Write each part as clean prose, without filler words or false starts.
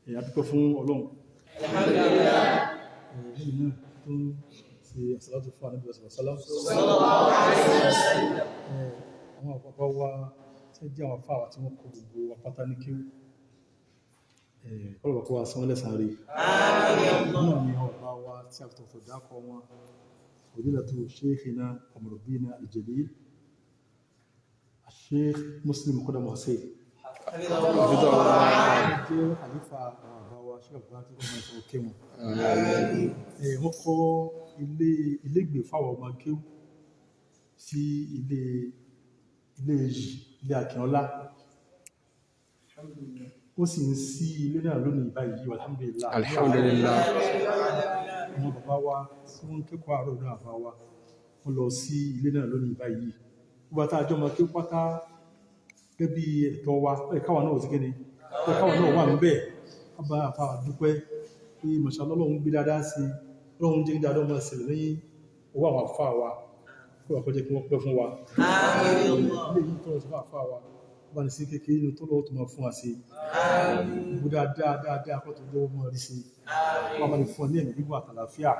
A dúpẹ́ fún Ọlọ́run. Lẹ́yìn náà tó ń ṣe àsàlátù fún Ànábì sallallahu alaihi wasallam. Àwọn àpapọ̀ wa tí ó jẹ́ àwọn afáwà tí wọ́n kó gbogbo apáta ní kíw, kọ́lọ̀bà kó wa san wọ́n lẹ́san rí. Náà ni àwọn bàbá wa tí a tọ̀tọ̀ dákọ̀ wọn, fadilatu shaykhina wa murabbina al-jalil Sheikh Muslim Qudam Hussein, jẹ́ àlífà àwọn bàbá wa Sheikh Abubakar, ọmọ ìfọ̀ òkè wọn. Wọ́n kọ́ ilé ilégbè fáwọn ọmọ kéwú sí ilé ilé yìí, ilé Akínọlá. Ó sì ń sí ilé náà lónìí báyìí, alhamdulillah. Alhamdulillah. Àwọn bàbá wa tí wọ́n ń kẹ́kọ̀ọ́ àárọ̀ náà, bàbá wa, wọ́n lọ sí ilé náà lónìí báyìí. Gbogbo àtàjọ ọmọ kéwú pátá, gẹ́gẹ́ bí ẹ̀tọ́ wa, ẹ̀káwà náà ò sí kíni, ẹ̀káwà náà wà ń bẹ̀ bá àfáà dúpẹ́ pé mọ̀ṣálọ́ Ọlọ́run gbé dáadáa sí, Ọlọ́run jẹ́ dáadáa ọmọ ìṣẹ̀lẹ̀ ní ọwọ́ àwọn àfáà wa, kó wà kọjá kí wọ́n pẹ́ fún wa. Ilé yìí tọ́lọ̀ sí fún àfáà wa wà ní sí kékeré inú tó lọ́wọ́ tó máa fún wa sí gbogbo dáadáa dáadáa kó tó jẹ́ wọ́n rí sí. Wọ́n bá ní fún ọ ní ẹ̀mí gígùn àtàlàáfíà,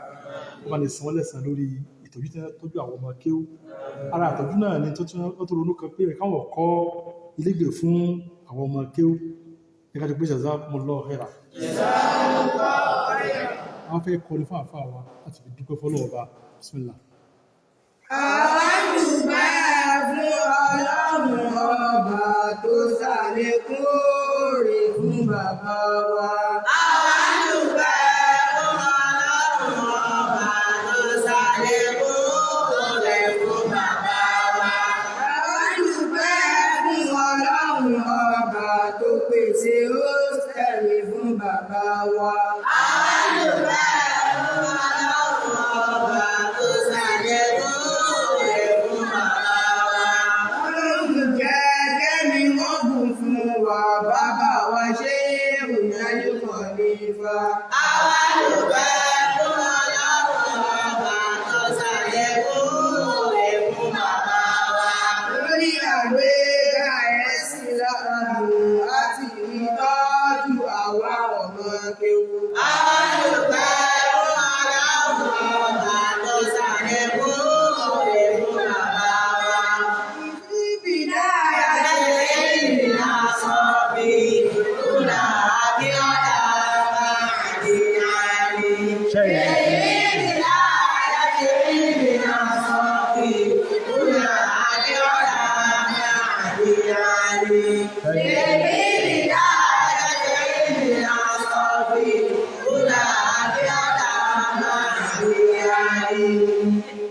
wọ́n bá ní san wọ́n lẹ́san lórí ìtọ́jú tí wọ́n tọ́jú àwọn ọmọ kéwú. Ara àtọ́jú náà ni tó tún ronú kan pé káwọn kọ́ ilégbè fún àwọn ọmọ kéwú ní ká tó pé jazakumullahu khairan. Àwọn fẹ́ kọrin fún àfáà wa láti fi dúpẹ́ fọ́lọ́run Ọba. Bismillah. Àwa dúpẹ́ fún Ọlọ́run Ọba tó ṣàlékún oore fún bàbá wa. Àwa dúpẹ́ fún Ọlọ́run Ọba tó ṣàlékún oore fún bàbá wa. Àwa dúpẹ́ fún Ọlọ́run Ọba tó pèsè hósítẹ́ẹ̀lì fún bàbá wa. Àwa dúpẹ́ fún Ọlọ́run Ọba tó ṣàlékún oore fún bàbá wa. Ọlọ́run jẹ́ kẹ́mi wọ́n gùn fún wa, bàbá wa ṣe ìrìnàjò kọ̀ọ̀lẹ́fà. Àwa dúpẹ́ fún Ọlọ́run Ọba tó ṣàlékún oore fún bàbá wa. Lórí àgbéga ẹ̀sìn lọ́rùn àti ìtọ́jú àwa ọmọ kéwú. Àwa dúpẹ́ fún Ọlọ́run Ọba tó ṣàlékún oore fún bàbá wa. Ibi dára Lẹ́yìn àsọ̀bí, kúnà àbíọ́lá máa di àlè. Lẹ́yìn lẹ́yìn àsọ̀bí, kúnà àbíọ́lá máa di àlè. Lẹ́yìn lẹ́yìn àsọ̀bí, kúnà àbíọ́lá máa di àlè.